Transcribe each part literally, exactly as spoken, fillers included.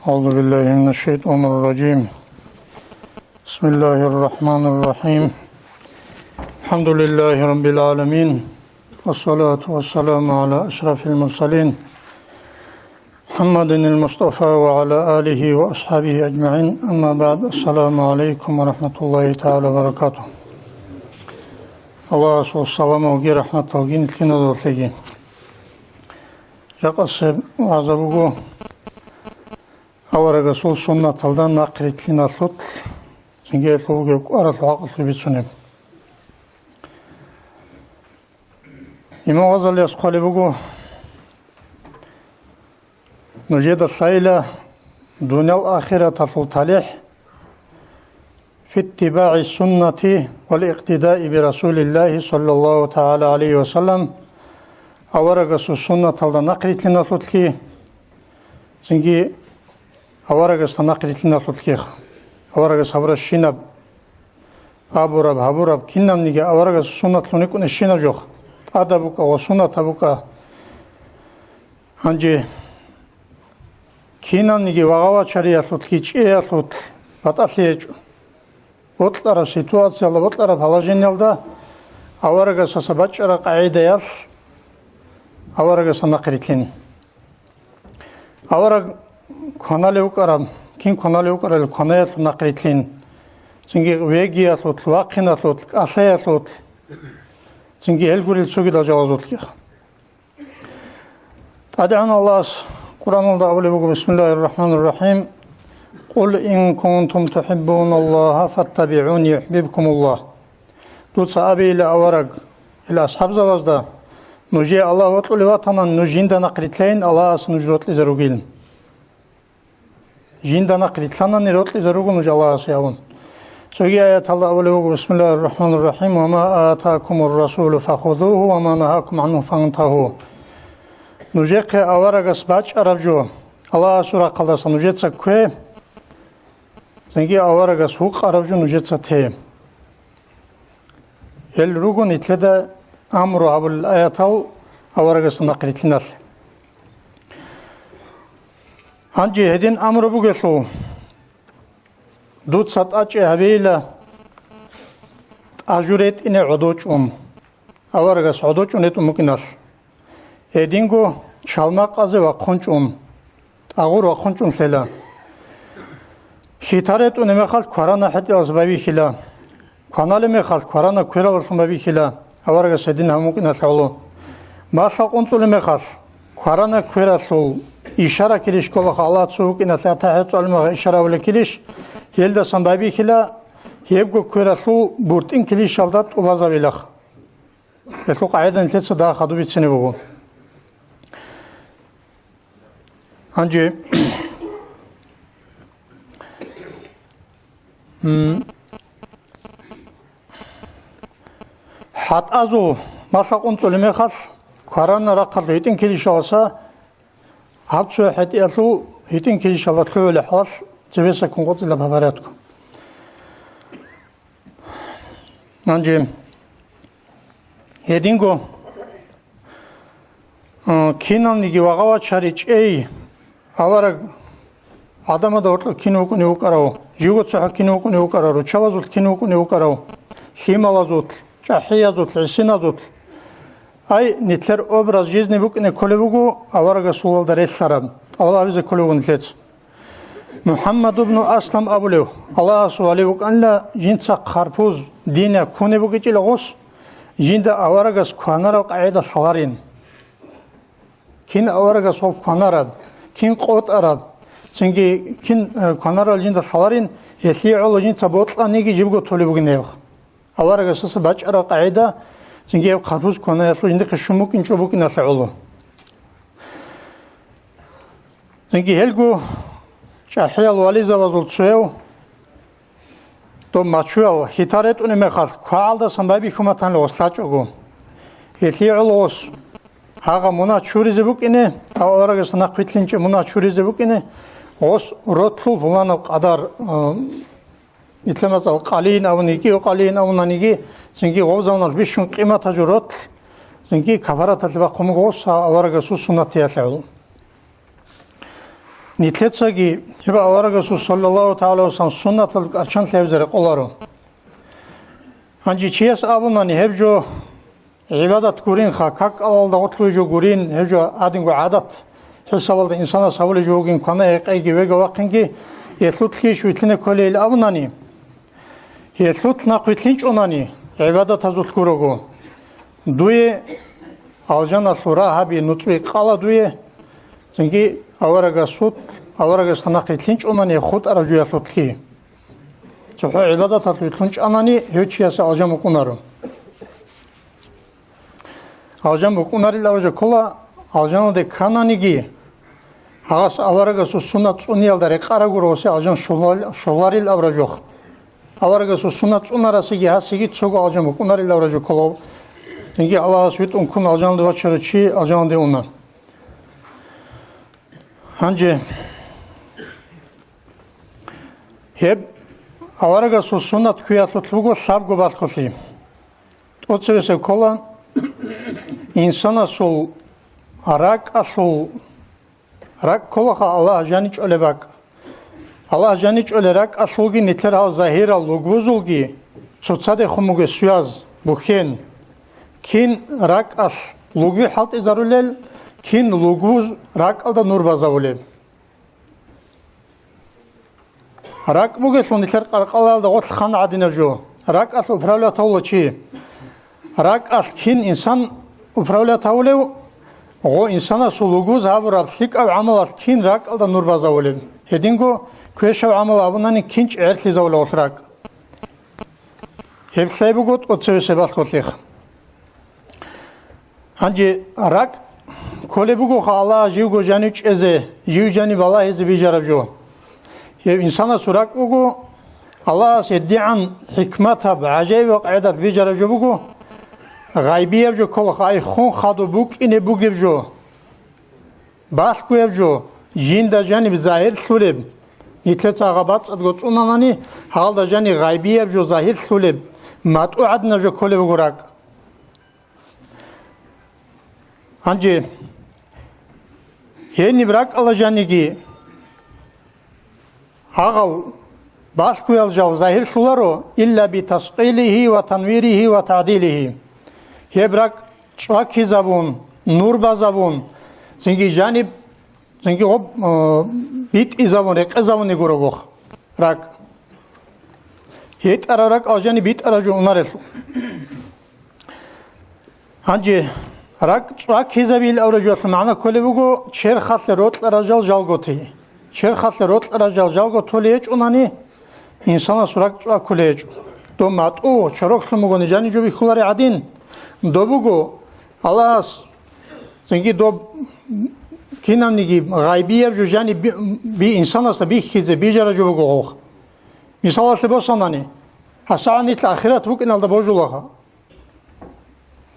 أعوذ بالله من الشيطان الرجيم. بسم الله الرحمن الرحيم. الحمد لله رب العالمين. والصلاة والسلام على أشرف المرسلين محمد المصطفى وعلى آله وأصحابه أجمعين. أما بعد. السلام عليكم ورحمة الله تعالى وبركاته. Аллагьасул саламалги рахӀматалги нилъ киназулъеги. Жакъасеб вагӀза буго аварагасул суннаталда нахърилълъиналъул, цинги гьелъул бугеб кӀваралъул хӀакъалъулъ бицунеб. Имам Гъазалияс хъвалеб буго: нужеда лъайила дуниял ахираталъул талихӀ, في اتباع السنة والاقتداء برسول الله صلى الله تعالى عليه وسلم, аварагасул суннаталда нахърилълъиналъулъги, цинги аварагасда нахърилълъиналъулъгиха. Аварагас гьабурабщинаб абураб, гьабураб, кинабниги аварагасул суннатлъун рикӀкӀунебщинаб жо, тӀадаб букӀа ва суннатаб букӀа. Гьанже кинабниги вагъа-вачариялъулъги чӀеялъулъ батӀалъи гьечӀо. Бокьараб ситуациялда, бокьараб положениялда аварагасаса бачӀараб къагӀидаялъ аварагасда нахърилълъин. Авараг кваналев вукӀараб, кин кваналев вукӀарал кванаялъул нахърилълъин, цинги вегиялъулъ, вахъиналъулъ, кӀалъаялъулъ, цинги гьел гурел цогидал жалазулъги. ТӀадегӀан Аллагьас Къуръаналда абулеб буго: بسم الله الرحمن الرحيم. قل إن كنتم تحبون الله فاتبعوني يحببكم الله. Дуца абейила авараг, ил асхӀабзабазда: нужее Аллагь вокьулев ватанани, нуж жинда нахърилълъайин, Аллагьас нуж рокьизаругилин. Жинда нахърилълъанани рокьизаруго нуж Аллагьасе абун. Цоги аяталда абулеб буго: بسم الله الرحمن الرحيم. وما آتاكم الرسول فخذوه وما نهاكم عنه فانتهوا. Нужехъе аварагас бачӀараб жо Аллагьасул рахъалдаса нужеца ккве, цинги аварагас гьукъараб жо нужеца те. Гьел руго нилъеда амру гьабулел аятал аварагасда нахърилълъиналъе. Гьанже гьедин амру бугелъул, дуца тӀачӀи гьабейила тӀажу ретӀине гӀодов чӀун, аварагас гӀодов чӀун ретӀун букӀиналъ. Гьединго чалмакъазе вахъун чӀун, тӀагъур вахъун чӀун лъела. Хьита ретӀунеб мехалъ кварана хӀетӀеялъ байбихьила. Кваналеб мехалъ кварана квералдалъун байбихьила, аварагас гьедин гьабун букӀиналъе гӀоло. Малъа къунцӀулеб мехалъ кварана квералъул ишара килищ кколаха, Аллагь цо вукӀиналъе атахӀият цӀалулеб мехалъ ишара абулеб килищ, гьелдасан байбихьила, гьебго квералъул буртӀин килищалда тӀубазабилаха. Гьелъул къагӀида нилъеца дагьаб хадуб бицине буго. Гьанже, м, хӀатӀазул малъа къунцӀулеб мехалъ, кварана рахъалъув гьитӀин килищаласа, гьаб цо хӀетӀиялъул гьитӀин килищалда лъугӀулеб хӀалалъ цебеса ккун къотӀилаб гьаб гьарядго. Гьанже гьединго, а, киналниги вагъа-вачари чӀей, авараг гӀадамазда гьоркьоб кин вукӀунев вукӀарав, живго цохӀо кин вукӀунев вукӀарав, руччабазулъ кин вукӀунев вукӀарав, лъималазулъ, чӀахӀиязулъ, гӀисиназулъ. Ай, нилъер образ жизни букӀине кколеб буго авараг Расулалда релълъараб, тӀалаб гьабизе кколеб буго нилъеца. МухӀаммад ибну Аслам абулев, Аллагьасул вали вукӀанила, жинца хъарпуз, дин ккунеб бугечӀила гъос, жинда аварагас кванараб къагӀида лъаларин. Кин аварагас гъов кванараб, кин къотӀараб, цинги кин, э, кванарал жинда лъаларин, гьелъие гӀоло жинца бокьаниги жибго толеб бугин гьеб. Аварагасдаса бачӀараб къагӀида, цинги гьеб хъарпуз кванаялъул жиндихъе щун букӀинчӀо букӀиналъе гӀоло. Цинги гьелго чӀахӀиял вализабазул цояв, доб мачуял хьита ретӀунеб мехалъ, квагӀалдасан байбихьун батанила гъос лъачӀого. Гьелъие гӀоло гъос гьагъа мунагь чуризе букӀине, гьав аварагасда нахъвилълъинчӀеб мунагь чуризе букӀине, гъос ротлъул пуланаб къадар, а, Итламацал къалин абун, йикӀиго къалин абунаниги, цинги гъобзавнал бищун къиматаб жо ротл, цинги кафараталъе бахъун буго гъос аварагасул суннатиялъе гӀоло. Нилъецаги гьеб аварагасул саллаллагьу тагӀала вассалам суннатал кӀарчан лъабизе рекъоларо. Гьанже чияс абунани, гьеб жо гӀибадат гуринха, какалалда гъорлъ жо гурин, гьеб жо гьадинго гӀадат хӀисабалда инсанас гьабулеб жо бугин, квана-гьекъейги вега-вахъинги, гьелъулъги вилълъине кколейил абунани, гьелъулъ нахъ вилълъинчӀонани, гӀибадатазулъ гурого. Дуе алжаналъул рагь гьаби нуцӀби къала дуе, цинги аварагасул, аварагасда нахъ вилълъинчӀонани хутӀараб жоялъулъги. ЦохӀо гӀибадаталъ вилълъун чӀанани, гьев чиясе алжан букӀунаро. Алжан букӀунарил абража ккола, алжаналде ккананиги, гьагъас аварагасул суннат цӀуниялда рекъарагуро гъосе алжан щолал-, щоларил абражохъ. Аварагасул суннат цӀунарасеги гьасеги цого алжан букӀунарил абража ккола. Цинги Аллагьас витӀун ккун алжаналде вачарав чи алжаналде уна. Гьанже гьеб аварагасул суннат ккуялъулъ буго лъабго балъголъи. ТӀоцевесев ккола инсанасул ракӀалъул, ракӀ кколаха Аллагь жаничӀолеб бакӀ. Аллагь жаничӀолеб ракӀалъулги нилъер гьал загьирал лугбузулги цоцадехун бугеб связь, бухьен. Кин ракӀалъ лугби хӀалтӀизарулел, кин лугбуз ракӀалда нур базабулеб. РакӀ бугелъул нилъер къаркъалалда гъорлъ хан гӀадинаб жо. РакӀалъ управлять гьавула чи. РакӀалъ кин инсан управлять гьавулев? Гъо инсанасул лугбуз гьабураб лъикӀаб гӀамалалъ кин ракӀалда нур базавулеб? Гьединго квешаб гӀамал абунани кин чӀегӀерлъизавулев гъолъ ракӀ? Гьеб лъай буго тӀоцевесеб балъголъихъ. Гьанже ракӀ кколеб бугоха Аллагь живго жанив чӀезе, жив жанив балагьизе бижараб жо. Гьеб инсанасул ракӀ буго, Аллагьас гьедигӀан хӀикматаб, гӀажаибаб къагӀидалъ бижараб жо буго, гъайбияб жо кколаха, ай хун хадуб букӀине бугеб жо. Балъгояб жо, жинда жаниб загьирлъулеб, нилъеца гьаб бацӀцӀадго цӀунанани, гьалда жаниб гъайбияб жо загьирлъулеб, матӀу гӀадинаб жо кколеб буго ракӀ. Гьанже гьениб ракӀала жаниги, гьагъал балъгоял жал загьирлъуларо, илла би таскъилихи ва танвирихи ва тагӀдилихи. Гьеб ракӀ чӀвакизабун, нур базабун, цинги жаниб, цинги гъоб, э, битӀизабун, рекъезабуни гурогох ракӀ. ГьетӀараб ракӀал жаниб битӀараб жо унарелъул. Гьанже ракӀ чӀвакизабил аврагьулъул магӀна кколеб буго, черхалъе рокьарал жал жалготи. Черхалъе рокьарал жал жалго толей гьечӀунани, инсанас ракӀ чӀвакулей гьечӀо. Доб матӀу чороклъун бугони жанив жо бихьулари гӀадин, доб буго, Аллагьас цинги доб кинабниги гъайбияб жо жаниб би, би инсанасда бихьизе бижараб жо буго гъох. Мисалалъе босанани, гьасагӀат нилъ ахират букӀиналда божулаго.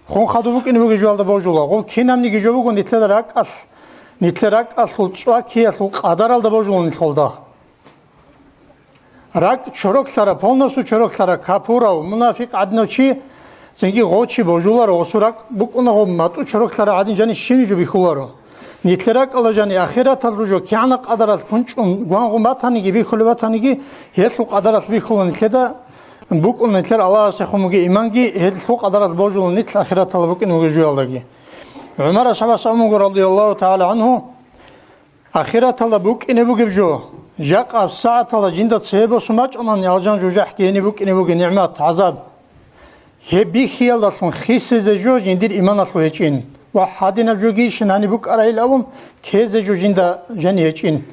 Хун хадуб букӀине бугеб жоялда божула. Гъоб кинабниги жо буго нилъер ракӀалъ, нилъер ракӀалъул чӀвакиялъул къадаралда божула нилъ гъолда. РакӀ чороклъараб, полностью чороклъараб, капурав, мунафикъ гӀадинав чи, цинги гъов чи божуларо, гъосул ракӀ букӀуна гъоб матӀу чороклъараб гӀадин, жани щибниги жо бихьуларо. Нилъер ракӀалда жани ахираталда жо кигӀан къадаралъ кунчӀун гвангъун батаниги, бихьулеб батаниги, гьелъул къадаралъ бихьула нилъеда, букӀуна нилъер Аллагьасехун бугеб иманги, гьелъул къадаралъ божула нилъ ахираталда букӀине бугеб жоялдаги. ГӀумар асхӀабас абун буго, радияллагьу тагӀала гӀангьу, ахираталда букӀине бугеб жо, жакъа сагӀаталда жинда цебе босун бачӀунани алжан жужахӀги гьениб букӀине бугеб нигӀмат, гӀазаб. Гьеб бихьиялдалъун хисизе жо жиндир иманалъул гьечӀин ва гьадинаб жоги ишин гьаниб букӀарайилан абун ккезе жо жинда жани гьечӀин.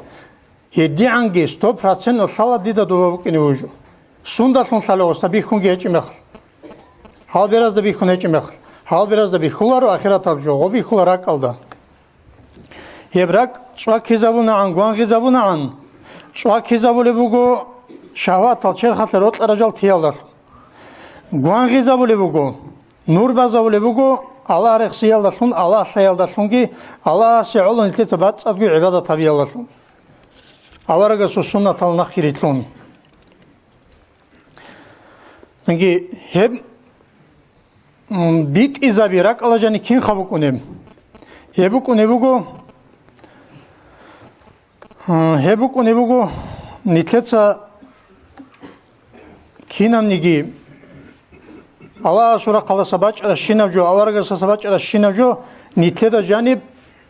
ГьедигӀанги сто процент лъала дида доба букӀине бугеб жо. Сундалъун лъала гъосда бихьунги гьечӀеб мехалъ. Гьал беразда бихьун гьечӀеб мехалъ. Гьал беразда бихьуларо ахираталда жо, гъоб бихьула ракӀалда. Гьеб ракӀ чӀвакизабунагӀан, гвангъизабунагӀан, чӀвакизабулеб буго шагьватал черхалъе рокьарал жал тиялдалъун. Гвангъизабулеб буго, нур базабулеб буго Аллагь рехсиялдалъун, Аллагь лъаялдалъунги, Аллагьасе гӀоло нилъеца бацӀцӀадго гӀибадат гьабиялдалъун. Аварагасул суннатал нахъе рилълъун. Цинги гьеб, м, битӀизаби ракӀала жани кинха букӀунеб? Гьеб букӀунеб буго, М, гьеб букӀунеб буго, нилъеца кинабниги Аллагьасул рахъалдаса бачӀаращинаб жо, аварагасдаса бачӀаращинаб жо, нилъеда жаниб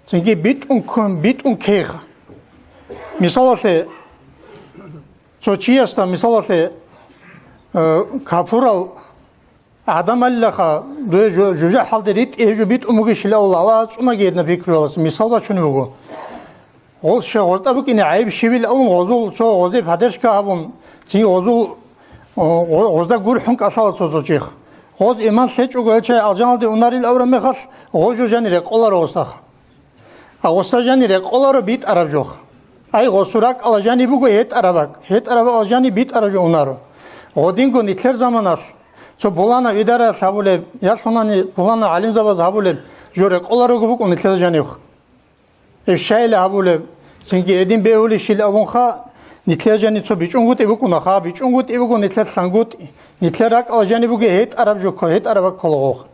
цинги битӀун ккун, битӀун ккейха. Мисалалъе, цо чиясда, мисалалъе, э, капурал гӀадамалилаха, дуе жо-, жужахӀалде ритӀи гьеб жо битӀун бугищила авала, Аллагьас цӀунаги гьедина пикру гьалас, мисал бачунеб буго. Гъол щай гъозда букӀине гӀайиб щибил авун, гъозул цо гъозе поддержка гьабун, цин гъозул, о, гъо-, гъозда гурхӀун кӀалъала цо-цо чихъ. Гъоз иман лъечӀого гьев чай алжаналде унарил авраб мехалъ, гъоз жо жани рекъоларо гъосдаха. А гъоса жани рекъоларо битӀараб жохъ. Ай, гъосул ракӀала жани буго гьетӀараб бакӀ, гьетӀараб бакӀала жани битӀараб жо унаро. Гъодинго нилъер заманалъ цо пуланав идараялъ гьабулеб, я лъунани пуланав гӀалимзабаз гьабулеб жо рекъоларого букӀун нилъер жанивха. Ишайилан гьабулеб, цинги гьедин бегьулищил абунха, нилъер жани цо бичӀунгутӀи букӀунаха, бичӀунгутӀи буго нилъер лъангутӀи, нилъер ракӀала жани буге гьетӀараб жо кко-, гьетӀараб бакколагъуха.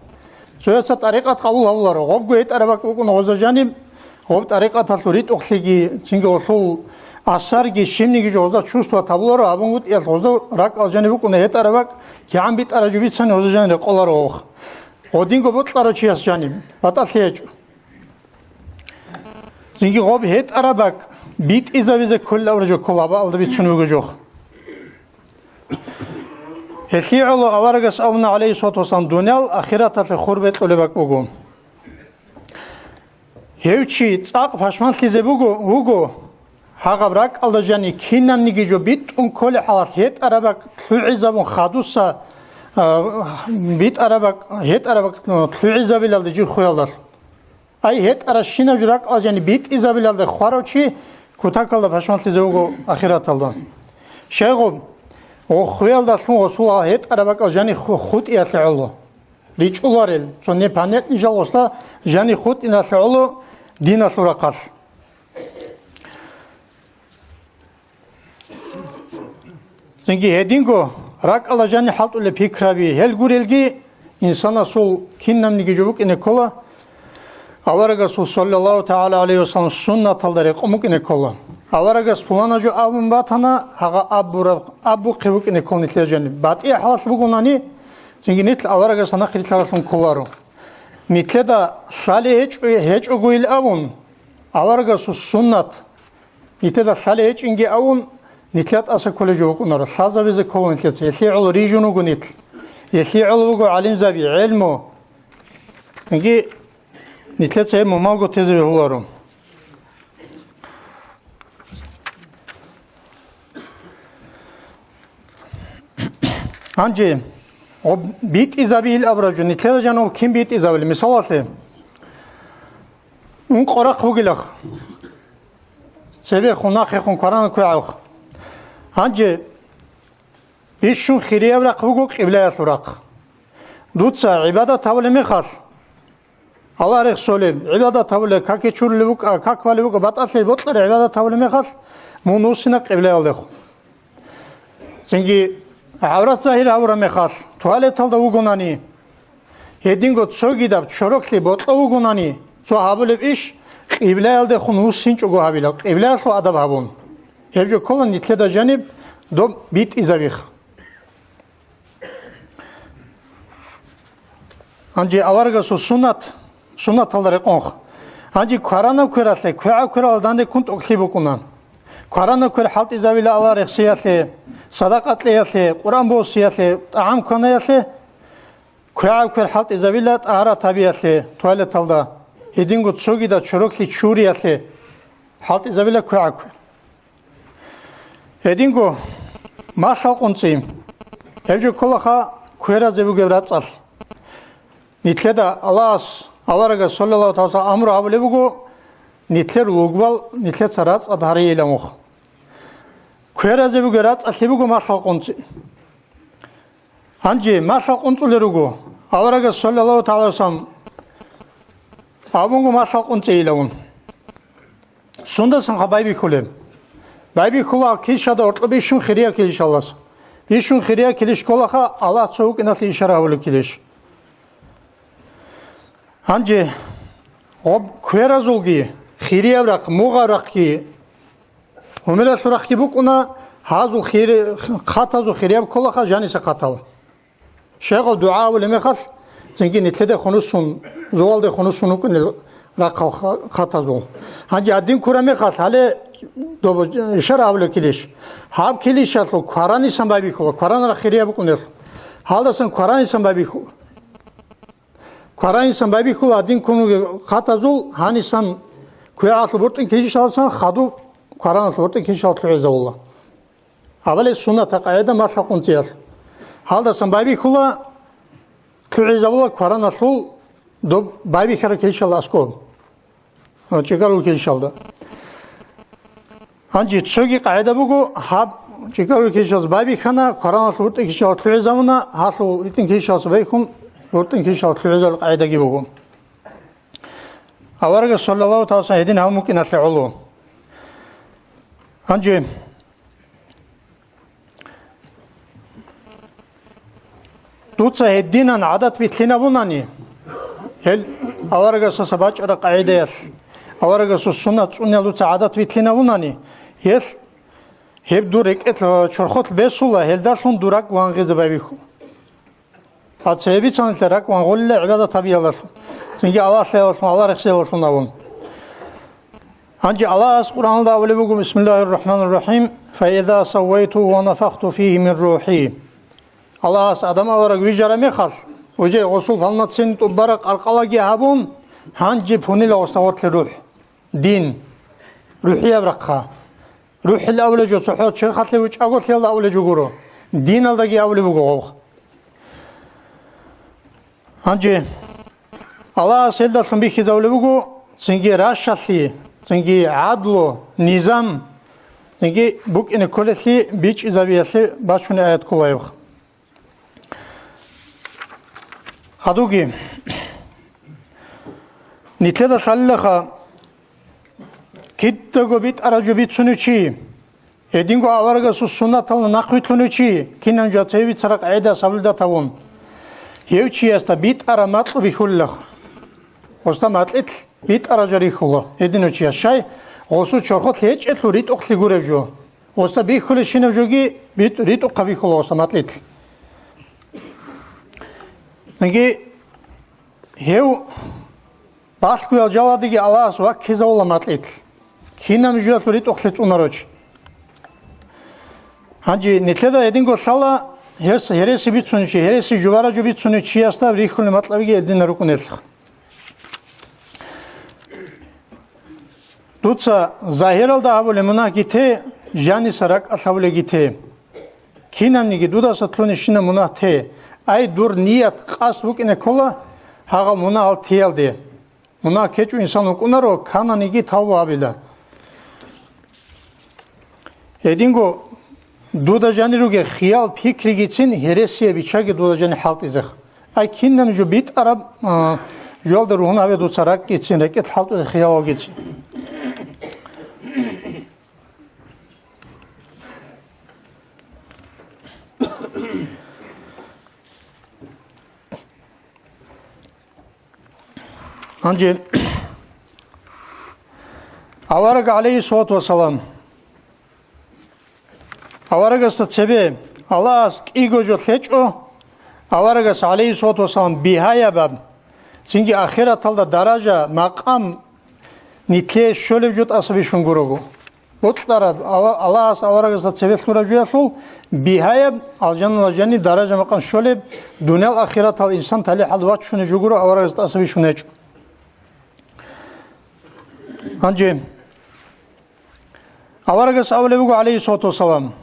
Цоясда тӀарикъат къабул гьабуларо, гъобго гьетӀараб бакӀ букӀуна гъоза жаниб, гъоб тӀарикъаталъул ритӀухълъиги, цинги гъолъул асарги, щибниги жо гъоза чувствовать гьабуларо, абунгутӀиялъ гъоза ракӀала жани букӀуна гьетӀараб бакӀ, кигӀан битӀараб жо бицани гъоза жани рекъоларо гъох. Гъодинго бокьарав чияс жаниб, батӀалъи гьечӀо. Цинги гъоб гьетӀараб бакӀ битӀизабизе кколел аврагьу ккола абаалда бицун буго жо. Гьелъие гӀоло аварагас абуна, гӀалайгьиссалату вассалам, дуниял ахираталъе хур бекьулеб бакӀ буго. Гьев чи цӀакъ пашманлъизе буго, вуго, гьагъаб ракӀалда жани кинабниги жо битӀун кколей хӀалалъ гьетӀараб бакӀ лъугӀизабун хадуса, а, битӀараб бакӀ, гьетӀараб бакӀ лъугӀизабилалде жив хвеялдалъун. Ай, гьетӀаращинаб жо ракӀалда жани битӀизабилалде хварав чи кутакалда пашманлъизе вуго ахираталда. Щайгъуб, гъо хвеялдалъун гъосул гьетӀараб бакӀал жани ху-, хутӀиялъе гӀоло. РичӀуларел, цо непонятный жал гъосда жани хутӀиналъе гӀоло диналъул рахъалъ. Цинги гьединго ракӀала жани хӀалтӀулеб пикраби, гьел гурелги, инсанасул кинабниги жо букӀине ккола, аварагасул, саллаллагьу тагӀала гӀалайгьи вассалам, суннаталда рекъон букӀине ккола. Аварагас пулана жо абун батана, гьагъа абураб-, абухъе букӀине ккола нилъер жани. БатӀияб хӀалалъ бугонани, цинги нилъ аварагасда нахърилълъаралъун кколаро. Нилъеда лъалеб гьечӀо-, гьечӀогойил абун, аварагасул суннат, нилъеда лъалеб гьечӀинги абун, нилъер тӀаса кколеб жо букӀунаро, лъазабизе ккола нилъеца, гьелъие гӀоло рижун вуго нилъ. Гьелъие гӀоло вуго гӀалимзаби, гӀелму. Цинги нилъеца гьеб мумалго тезе бегьуларо. Гьанже, гъоб битӀизабиил абураб жо, нилъеда жаниб кин битӀизабили? Мисалалъе, ункъо рахъ бугилаха. Цебехун, нахъехун, кваранаб квегӀаб. Гьанже бищун хирияб рахъ буго къиблаялъул рахъ. Дуца гӀибадат гьабулеб мехалъ, Аллагь рехсолеб, гӀибадат гьабулеб, каке чурулеб букӀа, как балеб букӀа, батӀалъи бокьараб гӀибадат гьабулеб мехалъ, мун вуссина къиблаялдехун. Цинги гӀаврат загьир гьабураб мехалъ, туалеталда вугонани, гьединго цогидаб чороклъи бокьа вугонани, цо гьабулеб иш къиблаялдехун вуссинчӀого гьабила, къиблаялъул адаб гьабун. Гьеб жо ккола нилъеда жаниб доб битӀизабиха. Гьанже аварагасул суннат, суннаталда рекъонха. Гьанже кваранаб квералъе, квегӀаб квералда данде ккун тӀокӀлъи букӀуна. Кваранаб квер хӀалтӀизабила Аллагь рехсиялъе, садакъа кьеялъе, Къуръан босиялъе, тӀагӀам кванаялъе, квегӀаб квер хӀалтӀизабила тӀагьарат гьабиялъе, туалеталда, гьединго цогидал чороклъи чуриялъе хӀалтӀизабила квегӀаб квер. Гьединго малъал къунцӀи. Гьеб жо кколаха кверазе бугеб рацӀцӀалъ. Нилъеда Аллагьас, аварагас, саллаллагьу тагӀала гӀалайгьи вассалам, амру гьабулеб буго, нилъер лугбал нилъеца рацӀцӀад гьарейилан вуха. Кверазе бугеб рацӀцӀалъи буго малъал къунцӀи. Гьанже малъал къунцӀулел руго, аварагас, саллаллагьу тагӀала гӀалайгьи вассалам, абунго малъал къунцӀийилавун. Сундасан ха байбихьулеб? Байбихьула килищалда гьоркьоб бищун хирияб килищалдаса. Бищун хирияб килищ кколаха Аллагь цо вукӀиналъе ишара гьабулеб килищ. Гьанже гъоб кверазулги, хирияб рахъ, мугъаб рахъги, Гьумералъул рахъги букӀуна гьазул хири-, хъатазул хирияб кколаха жаниса хъатал. Щайгъав дугӀа абулеб мехалъ, цинги нилъеде хунусун, зувалде хунусун вукӀунел рахъал ха-, хъатазул. Гьанже гьадин ккураб мехалъ, гьале доб ишара абулеб килищ? Гьаб килищалъул кваранисан байбихьула, кваранараб хирияб букӀунелъул. Гьалдасан кваранисан байбихьула. Кваранисан байбихьула гьадин ккун ругел хъатазул, гьанисан квегӀалъул бортӀин килищаласан хадуб квараналъул бортӀин килищал лъугӀизавула. Гьабали суннатаб къагӀида малъа-къунцӀиялъ. Гьалдасан байбихьула, лъугӀизабула квараналъул доб байбихьараб килищалда аскӀоб. А, чӀикӀарул килищалда. Гьанже цоги къагӀида буго, гьаб чӀикӀарул килищалас байбихьана, квараналъул бортӀин килищал лъугӀизавуна, гьалъул бортӀин килищалас байбихьун, бортӀин килищал лъугӀизабулеб къагӀидаги буго. Аварагас, саллаллагьу тагӀала гӀалайгьи ва саллам, гьедин гьалмукӀиналъе гӀоло. Гьанже дуца гьединан гӀадат билълъинабунани, гьел аварагасаса бачӀараб къагӀидаялъ, аварагасул суннат цӀуниял дуца гӀадат билълъинабунани, гьелъ гьеб дур рекӀелъ чорхолъ бесула, гьелдалъун дур ракӀ вангъизе байбихьу. Гьаб цебе бицаналъе ракӀ вангъулила гӀибадат гьабиялдалъун, цинги Аллагьлъиялдалъун, Аллагь рехсиялдалъун абун. Гьанже Аллагьас Къуръаналда абулеб буго: «Бисмиллагьир рахӀманир рахӀим. Фаиза саввайтугьу ва нафахту фигьи мин рухӀи». Аллагьас Адам авараг вижараб мехалъ, уже гъосул палнацин тӀубараб къаркъалаги гьабун, гьанже пунила гъосда гъорлъе рухӀ, дин, рухӀияб рахъа. РухӀил абулеб жо цохӀо черхалъе вичӀаголъиялда абулеб жо гуро, диналдаги абулеб буго гъов. Гьанже Аллагьас гьелдалъун бихьизабулеб буго цинги ращалъи, цинги гӀадлу, низам, цинги букӀине кколелъи бичӀчӀизабиялъе бачунеб аят ккола гьеб. Хадуги, нилъеда лъалилаха, кидаго битӀараб жо бицунев чи, гьединго аварагасул суннаталда нахъвилълъунев чи, кинаб жо цебе бицараб къагӀида сабилда тавун, гьев чиясда битӀараб макьу бихьулилаха. Гъосда макьилъ битӀараб жо рихьула гьединав чияс, щай гъосул чорхолъ гьечӀелъул ритӀухълъи гуреб жо. Гъосда бихьулебщинаб жоги битӀ-, ритӀухъаб бихьула гъосда макьилъ. Цинги гьев балъгоял жаладаги Аллагьас ваккизавула макьилъ, кинаб жоялъул ритӀухълъи цӀунаро чи. Гьанже нилъеда гьединго лъала, гьес гьереси бицунев чи, гьереси жубараб жо бицунев чиясда рихьулеб макьабиги гьединал рукӀунелъул. Дуца загьиралда гьабулеб мунагьги те, жаниса ракӀалъ гьабулебги те. Кинабниги дудаса лъунищинаб мунагь те, ай, дур ният къасд букӀине ккола гьагъал мунагьал теялде. Мунагь ккечӀо инсан вукӀунаро, кананиги тавба гьабила. Гьединго дуда жанир ругел хиял-пикригицин гьересияб биччаги дуда жанир хӀалтӀизехъ. Ай, кинаб жо битӀараб, а, жоялда ругьун гьабе дуца ракӀгицин, рекӀелъ хӀалтӀулел хиялалгицин. Гьанже авараг, гӀалайгьиссалату вассалам, аварагасда цебе Аллагьас кӀиго жо лъечӀо, аварагас, гӀалайгьиссалату вассалам, бигьаяб, цинги ахираталда даража, макъам нилъее щолеб жо тӀаса бищун гурого. Бокьараб, ава-, Аллагьас аварагасда цебе лъураб жоялъул бигьаяб, алжаналда жаниб даража-макъам щолеб, дуниял-ахиратал инсан талихӀал вачунеб жо гуро аварагас тӀаса бищун гьечӀо. Гьанже аварагас абулеб буго, гӀалайгьиссалату вассалам,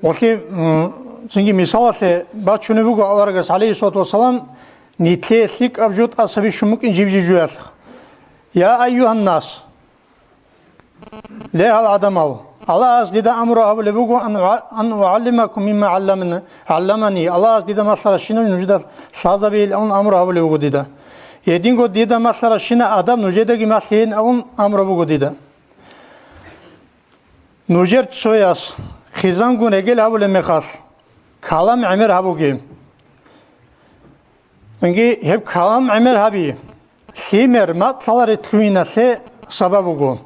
гъолъи, м, цинги мисалалъе бачунеб буго аварагас, гӀалайгьиссалату вассалам, нилъее лъикӀаб жо тӀаса бищун букӀин жиб-жиб жоялъ. Я айюгьаннас, ле, гьал гӀадамал, Аллагьас дида амру гьабулеб буго, ан угӀа-, ан угӀаллимакум мимма гӀалламана-, гӀалламани, Аллагьас дида малъаращинав нужеда лъазабейилан амру гьабулеб буго дида. Гьединго дида малъаращина адаб нужедаги малъейин абун амру буго дида. Нужер цояс хъизангун регел гьабулеб мехалъ, калам гӀемер гьабуге. Цинги гьеб калам гӀемер гьаби, лъимер макьаларе лъугьиналъе сабаб буго.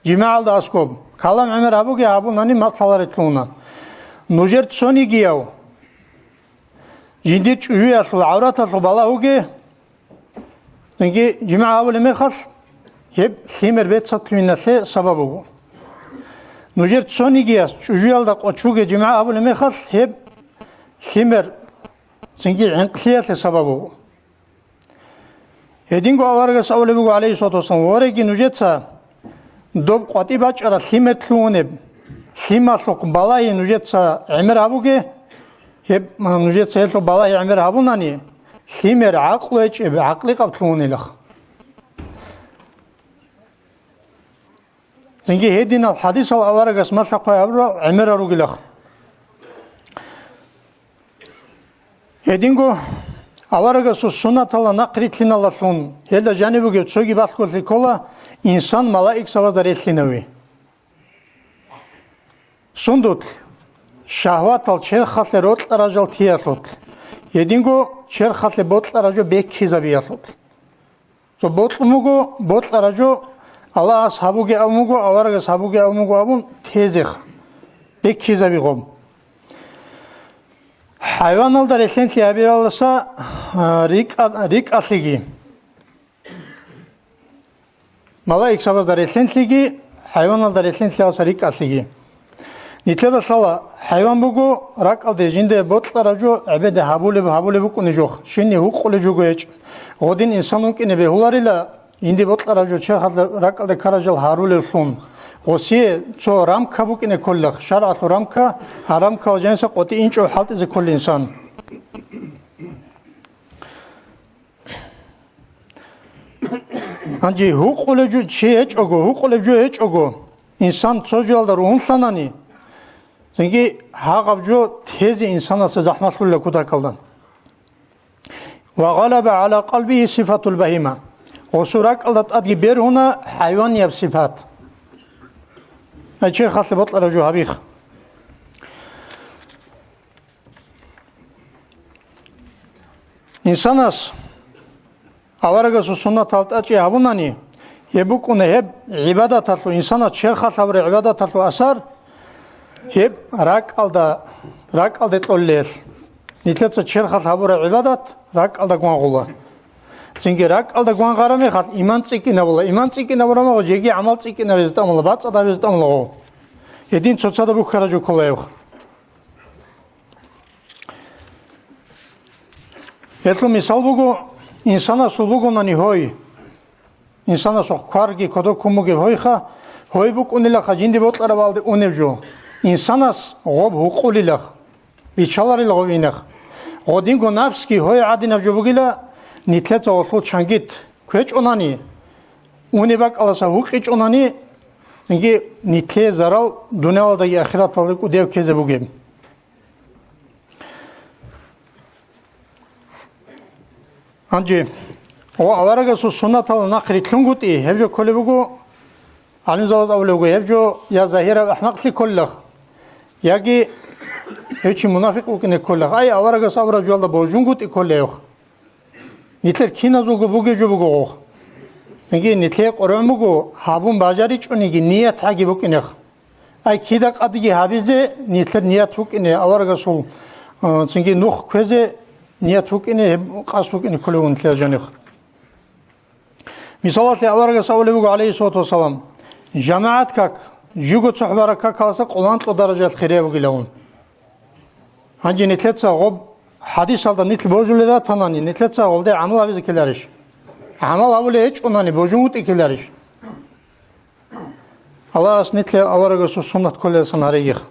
жимагӀалда аскӀоб, калам гӀемер гьабуге гьабунани мацӀ лъаларелъуна. Нужер цонигияв жиндир чӀужуялъул, гӀавраталъул балагьуге, цинги жимагӀ гьабулеб мехалъ, гьеб лъимер бецатлъугьиналъе сабаб буго. Нужер цонигияс чӀужуялда къочуге жимагӀ гьабулеб мехалъ, гьеб лъимер цинги гӀинкълъиялъе сабаб буго. Гьединго аварагас абулеб буго, гӀалейхиссалату вассалам: «Вореги нужеца доб къватӀи бачӀараб лъимер лъугьунеб, лъималъухъ балагьи нужеца гӀемер гьабуге, гьеб нужеца гьелъул балагьи гӀемер гьабунани, лъимер гӀакълу гьечӀеб, гӀакъликъаб лъугьунилаха». Цинги гьединал хадисал аварагас малъа-хъвай гьабурал гӀемерал ругилаха. Гьединго аварагасул суннаталда нахърилълъиналдалъун, гьелда жаниб бугеб цоги балъголъи ккола инсан малаикзабазда релълъинави. Сундулъ? Шагьватал черхалъе рокьарал жо тиялъулъ, гьединго черхалъе бокьарал жо беккизабиялъулъ. Цо бокьун буго, бокьараб жо, Аллагьас гьабуге абун буго, аварагас гьабуге абун буго абун тезеха, беккизаби гъоб. ХӀайваналда релълъенлъи гьабиралдаса, а, рикӀа-, рикӀалъиги, малаикзабазда релълъенлъиги, хӀайваналда релълъенлъиялдаса рикӀалъиги. Нилъеда лъала, хӀайван буго ракӀалде жинда бокьараб жо гӀебеде гьабулеб, гьабулеб букӀунеб жо, щибни гьукъулеб жого гьечӀо. Гъодин инсан вукӀине бегьуларила, жинда бокьараб жо черхалда ракӀалде ккараб жал гьарулевлъун. Гъосие цо рамка букӀине кколелъ, шаргӀалъул рамка, гьа рамкалда жаниса къватӀи инчӀого хӀалтӀизе кколел инсан. Гьанже гьукъулеб жо чи гьечӀого, гьукъулеб жо гьечӀого, инсан цо жоялда ругьунлъанани, цинги гьагъаб жо тезе инсанасда захӀмалъулила кутакалда. «Ва гъалаба гӀала къалбигьи сифатул багьима». Гъосул ракӀалда тӀадги бергьуна хӀайванияб сипат. Ай, черхалъе бокьараб жо гьабихъ. Инсанас аварагасул суннатал тӀачӀи гьабунани, гьеб букӀуна гьеб гӀибадаталъул, инсанас черхалъ гьабураб гӀибадаталъул асар, гьеб ракӀалда, ракӀалде кьолелъ. Нилъеца черхалъ гьабураб гӀибадат ракӀалда гвангъула. Цинги ракӀалда гвангъараб мехалъ иман цӀикӀкӀинабула, иман цӀикӀкӀинабураб мехалъ жеги гӀамал цӀикӀкӀинабизе тӀамула, бацӀцӀадабизе тӀамула гъов. Гьедин цоцазда бухьараб жо ккола гьеб. Гьелъул мисал буго, инсанасул бугонани гьой. Инсанасухъ кварги кодоб ккун бугеб гьойха, гьой букӀунилаха жинди бокьарабалде унеб жо. Инсанас гъоб гьукъулилах, биччаларила гъов инах. Гъодинго нафсги гьой гӀадинаб жо бугила, нилъеца гъолъул чангит кквечӀонани, унеб бакӀаласа гьукъичӀонани, инги нилъее зарал дуниялалдаги ахираталда кӀудияб ккезе бугеб. Гьанже, о, аварагасул суннатал нахърилълъунгутӀи, гьеб жо кколеб буго, гӀалимзабаз абулеб буго, гьеб жо я загьираб ахӀмакълъи кколелъ, яги гьев чи мунафикъ вукӀине кколелъ, ай, аварагас абураб жоялда божунгутӀи кколелъ. Нилъер киназулго бугеб жо буго гъов. Яги нилъее къоргӀун буго, гьабун бажаричӀониги ният гьаги букӀинехъ. Ай, кида къадиги гьабизе нилъер ният букӀине, аварагасул, э, цинги нух кквезе ният букӀине, гьеб къасд букӀине кколев нилъер жанихъ. Мисалалъе, аварагас абулеб буго, гӀалейхиссалату вассалам, жамагӀат как, жиго цохӀбараб какаласа къоло анкьго даражаялъ хирияб бугилавун. Гьанже нилъеца гъоб хадисалда нилъ божулел ратанани, нилъеца гъолде гӀамал гьабизе ккеларищ? ГӀамал гьабулей гьечӀонани, божун вутӀи ккеларищ? Аллагьас нилъее аварагасул суннат кколеласан гьаригихъ.